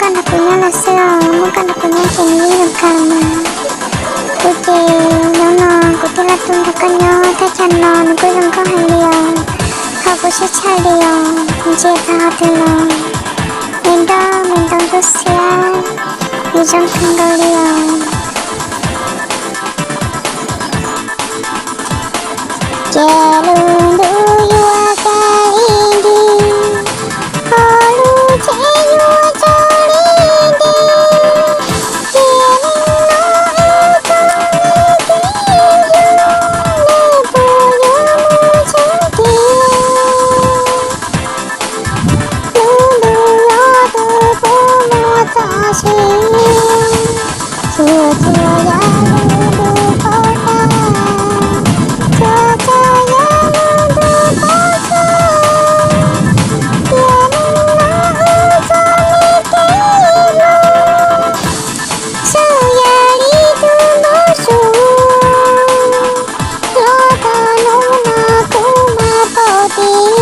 koj nrog kuv nyob lawm xwb os, muaj koj nrog kuv nyob ces nws yeej zoo kawg mas. Kuv ces hnub no kuv thiaj li tuaj nrog koj nyob, thaj chaw no nws kuj zoo nkauj heev li os. Hos kuv siab tshaj li os, ntsia txog qhov twg los me nroj me ntoo ntuj xiab, nws zoo kawg nkaus li os. Ces lub ntuj yuav kaj li nti, hos lub tsheb yuav tsaus li nti. Tiam neej no wb txom nyem kev hlub, nej puas yuav mus tseeb tiag? Lub ntuj yuav tu puas muaj txoj sia, txhua txhua yam lub ntuj poob tag, txhua txhua yam lub ntuj poob tag. Tiam neej no wb txom nyem kev hlub, txhua yam li tus ntuj su. Los txog hnub no kuv mam paub tias,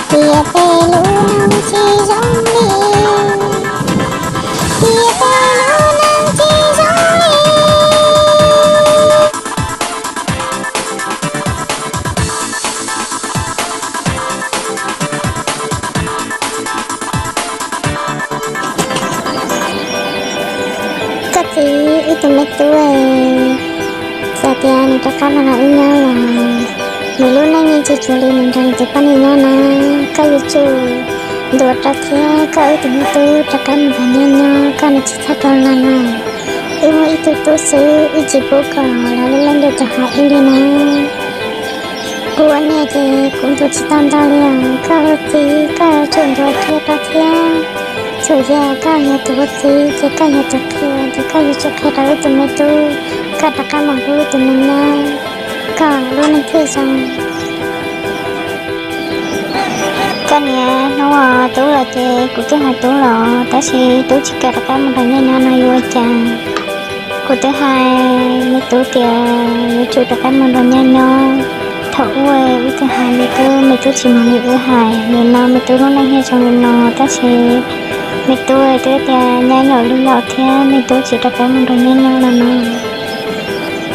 tias peb lub neej tsis zoo li, tias peb lub neej tsis zoo li. Koj txiv, wb tus me tub, txawm tias nws rov qab los nrog wb nyob los nws lub neej yeej tsis cuag li nws nrog nws tus poj niam nyob na. Koj yuav tsum ntuas rau thiab kom wb tus me tub rov qab mus nrog nyob nyob, koj nws tsis txhob rov los lawm. Wb muaj ib tug tub xwb, wb tsis pub kom lawv lub neej ntawd rov hais wb li na. Kuv ua niam ces kuv ntuas tsis tau ntau li os. Koj ua txiv koj yuav tsum ntuas qhia rau thiab. Txawm yog koj yog tus ua txiv ces koj yog tus qhia, ces koj yuav tsum qhia rau wb tus me tub kom rov qab mus hlub wb tus me nyab, kom lub neej thiaj zoo. Koj niam, hnub uas tub los ces kuv twb hais tub los tab sis tub tsis kam rov qab mus nrog nyob nyob no yuav ua cas? Kuv twb hais me tub tias yuav tsum rov qab mus nrog nyob nyob. Thaum ub wb twb hais me tub, me tub tsis mloog li wb hais. Nim no me tub lub neej thiaj zoo li no, tab sis me tub twb tias nyab nyaum li nyaum thiab me tub tsis rov qab mus nrog nyob nyob no no.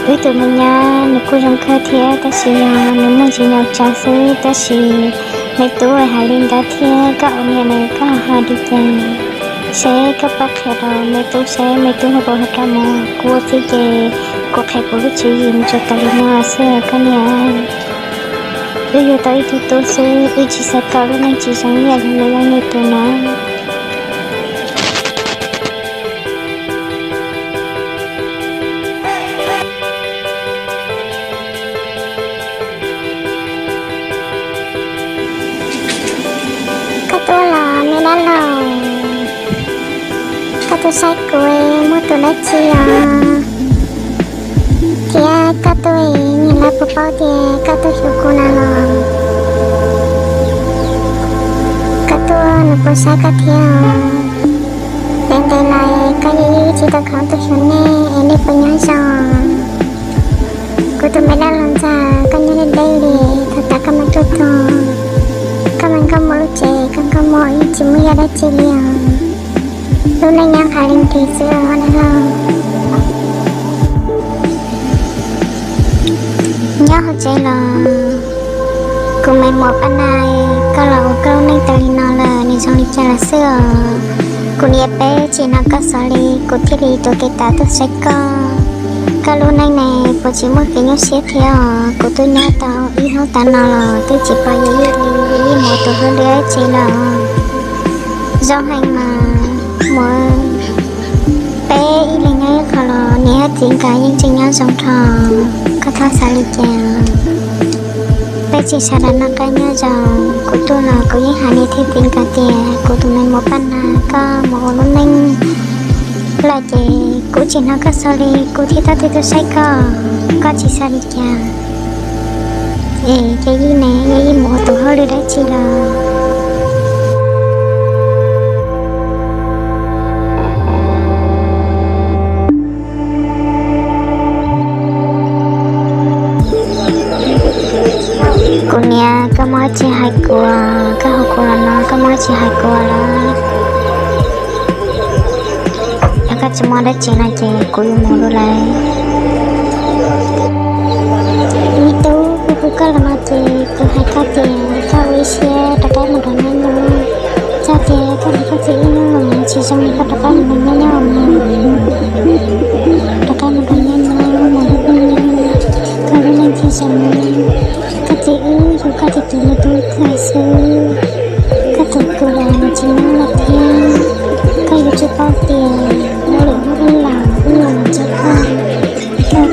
Wb tus me nyab nws kuj zoo kawg thiab tab sis yog nws muaj ntsis nyaum tsawv xwb, tab sis me tub hais li ntawd thiab koj ua niam na koj hais li cas? Seb koj pab qhia rau me tub seb me tub ho puas ho kam mus. Kuv ua txiv ces kuv qhia kuv lub tswv yim mus tsuas tas li no xwb koj niam. Wb yuav tau ib tug tub xwb, wb tsis xav kom lub neej tsis zoo ib yam li yog nws tus na. Koj tuaj los me dab laug, koj tuaj saib kuv muaj tus dab tsi os? Thiab koj tuaj nyiam lawv puas paub tias koj tuaj xyuas kuv na los? Koj tuaj nws puas saib koj thiab os? Ntev ntev lawm koj yeej ib tsis tau khoom tuaj xyuas nej es nej puas nyob zoo? Kuv tus me dab laug ntxawg, koj nyob deb deb li, thaum tas koj mam tuaj txog, koj mas nkauj muag lub tsev, koj nkauj muag yeej tsis muaj ib yam dab tsi li os. Lub neej nyob nqhis li nqhis xwb os dab laug. Nyob hauv tsev los kuv me muam Paj Nag, koj los ua koj lub neej tas li no lawm nws zoo li cas lawm xwb os? Kuv niam peb tsis hnov koj xov li kuv thiaj li tuav kev tav tuaj saib koj. Koj lub neej ne puas tsis muaj kev nyuaj siab thiab os? Kuv twb nyob tau ib hnub tas no los twb tsis pom yawm yij li, yawm yij mus ua tus hauj lwm dab tsi lawm. Zoo heev mas muam, peb ib leeg nyob ib qho los niam thiab txiv nkawd yeej tseem nyob zoo nrho, koj txhob xav li cas. Peb tsis sawv daws noj qab nyob zoo, kuv tuaj los kuv yeej hais niam thiab txiv nkawd tias kuv tus me muam Paj Nag koj mus ua lub neej lawm ces kuv tsis hnov koj xov li kuv thiaj tau tuaj saib koj, koj tsis xav li cas. Es yawm yij ne, yawm yij mus ua tus hauj lwm dab tsi lawm? Kuv niam, koj muaj dab tsi hais kuv, koj hu kuv los no koj muaj dab tsi hais kuv lawm? Tsis muaj dab tsi no ces kuv yuav mus dua lawm. Me tub, kuv hu koj los no ces kuv hais koj tias koj ua ib siab rov qab mus nrog nyab nyob. Txawm tias koj hais koj txiv wb nyob los tsis zoo li, koj rov qab mus nrog nyab nyob os. Rov qab mus nrog nyab nyob, mus nrog nyab nyob, koj lub neej thiaj zoo. Koj txiv wb yug koj tib tug me tub kawg xwb, koj tus kuv los nws tsis nyob lawm thiab. Koj yuav tsum paub tias muaj lwm hnub wb los wb yuav los ntsib koj,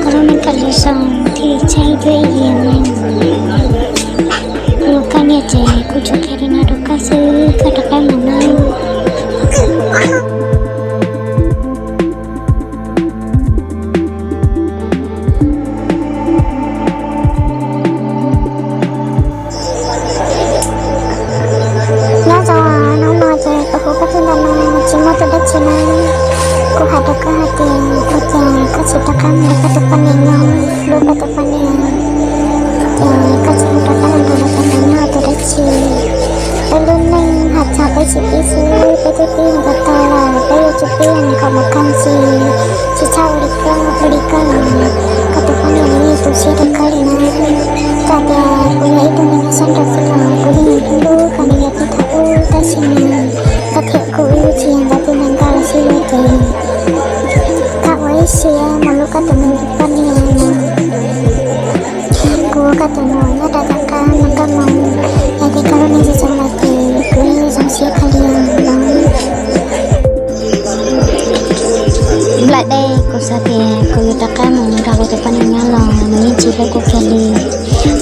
koj lub neej kom zoo zoo thiaj li tsheej thiab ib yam li. Kuv ua koj niam ces kuv tsuas qhia li no rau koj xwb, koj rov qab mus nawb. Nyob zoo, hnub no ces kuv hu koj tuaj ntawm no tsis muaj tus dab tsi na. Kuv hais rau koj hais tias ua cas koj tsis rov qab mus nrog koj tus poj niam nyob, hlub koj tus poj niam, ces koj tsis rov qab los nrog lawv tus ntawd nyob ua tus dab tsi? Peb lub neej hais txog peb tsis pib xwb, peb twb pib mus tau lawm, peb yuav tsum pib mus kom mus kawg ntxiv. Tsis txhob ua li koj, ua li koj los koj tus poj niam yeej tu siab rau koj li na. Txawm tias kuv yog ib tug neeg sab nraud xwb los kuv yeej hlub kom nws yog tib thaum ub, tab sis mas koj thiab kuv wb tsis yog ntawv tib neeg nkauj los sib yuav ces koj ua ib siab mus hlub koj tus me poj niam no. Kuv ua koj tus nus nyob rau tom qab no, koj mus, yog tias koj lub neej tsis zoo lawm ces kuv yeej zoo siab kawg li os. Nplaim dej, kuv xav tias kuv yuav rov qab mus nrog kuv tus poj niam nyob los nws yeej tsis hlub kuv kiag li.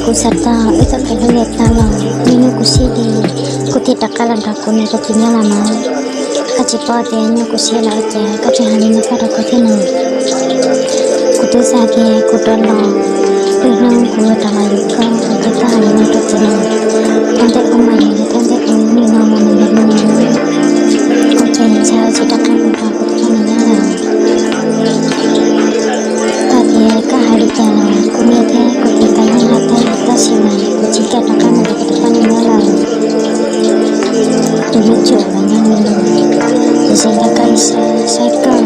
Kuv xav txog wb txoj kev hlub ntawd tag los nws nyuaj kuv siab li, kuv thiaj rov qab los nrog kuv niam kuv txiv nyob los mas. Koj tsis paub tias nyuaj kuv siab los ua cas koj tseem hais li no koj rau kuv thiab no. Kuv twb xav tias kuv rov los, lwm hnub kuv yuav rov los yuav koj, ua cas koj hais li no rau kuv no. Thaj ntej ub mas yog yog thaj ntej ub, nim no mas nws yog hnub no. Kuv ces ntshaw tsis rov qab mus nrog kuv tus poj niam nyob lawm. Txawm tias koj hais li cas los kuv niam thiab kuv txiv nkawd yeej hais tag, tab sis mas kuv tsis kam rov qab mus nrog kuv tus poj niam nyob lawm. Kuv yuav tsum los nyob li no, kuv zeem ntag koj ib sab saib koj